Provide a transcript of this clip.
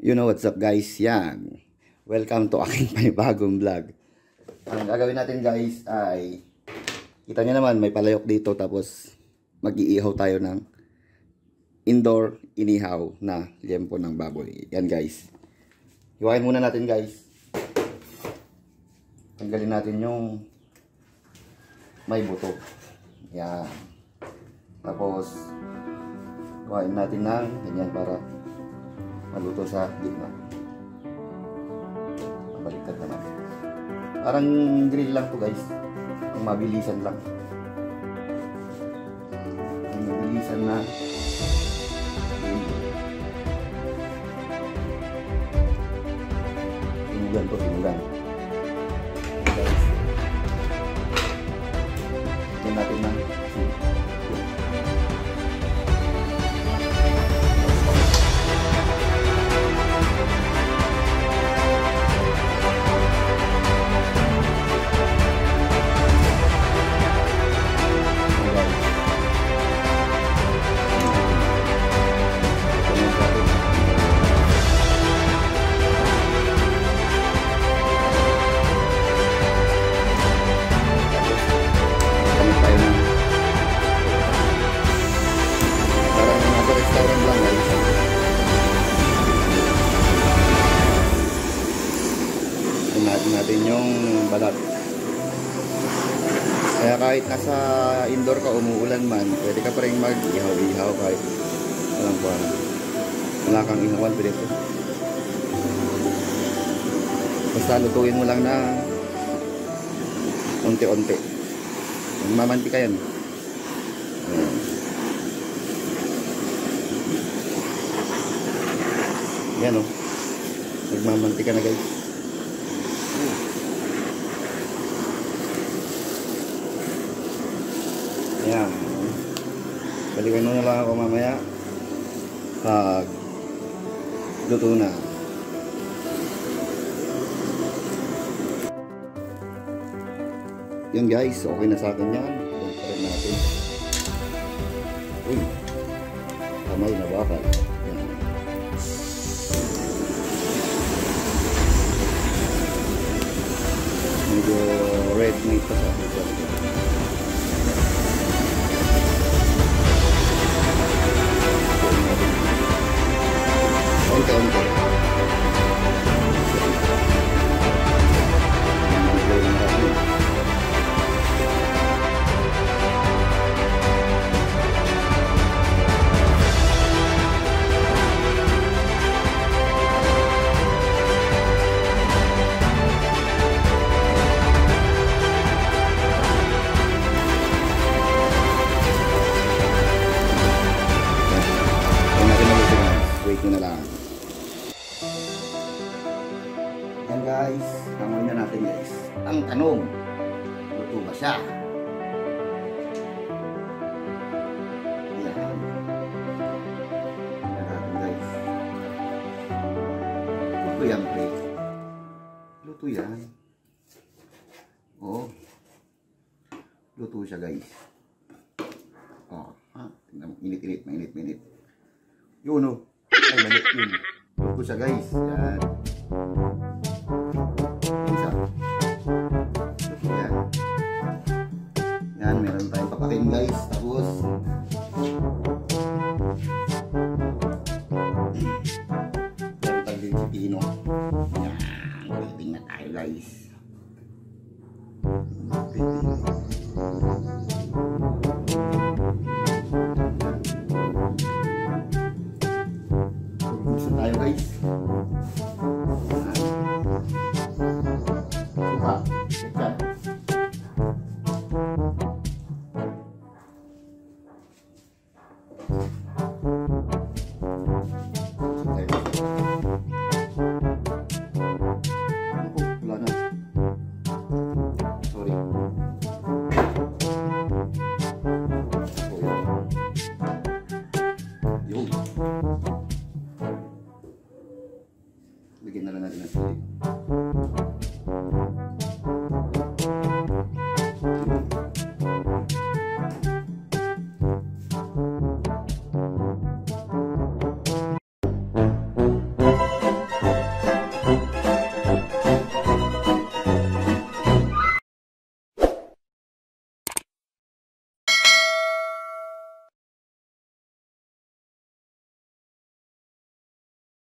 You know what's up guys, yan. Welcome to aking panibagong vlog. Ang gagawin natin guys ay, kita nyo naman may palayok dito, tapos mag-iihaw tayo ng indoor inihaw na liempo ng baboy. Yan guys. Hiwain muna natin guys. Tanggalin natin yung may buto. Yan. Tapos hiwain natin ng ganyan para maluto sa gitna. Baliktad naman. Parang grill lang to guys. Ang mabilisan lang. Ang mabilisan na tinugan to, tinugan. Guys. Tignan natin ng natin yung balat. Kaya kahit nasa indoor ka, umuulan man, pwede ka pa rin mag-ihaw-ihaw kahit walang buwan. Wala kang ihawan, pwede ito. Basta lutuin mo lang na unti-unti. Mamanti ka yan. Yan o. Nagmamanti ka na guys. Ayan. Balikan mo na lang ako mamaya pag luto na. Yun guys, okay na sa akin yan. Pagkarin natin. Uy, kamay na bakal. Ayan. Medyo red meat pa sa akin. Unti-unti. Wait ko na lang. Yan guys, hangoy na natin guys. Ang tanong, luto ba siya? Yan. Yan natin guys. Luto yan pre. Luto yan. Oo. Luto siya guys. Oh, ha? Init-init, mainit-mainit. Yun o. Ay, mali yun. Luto siya guys. Yan. Isa. Yan. Yan, meron tayong papakin guys. Tapos meron tayong din si Pino. Yan. Waiting na tayo guys. Gusto tayo guys. Suka.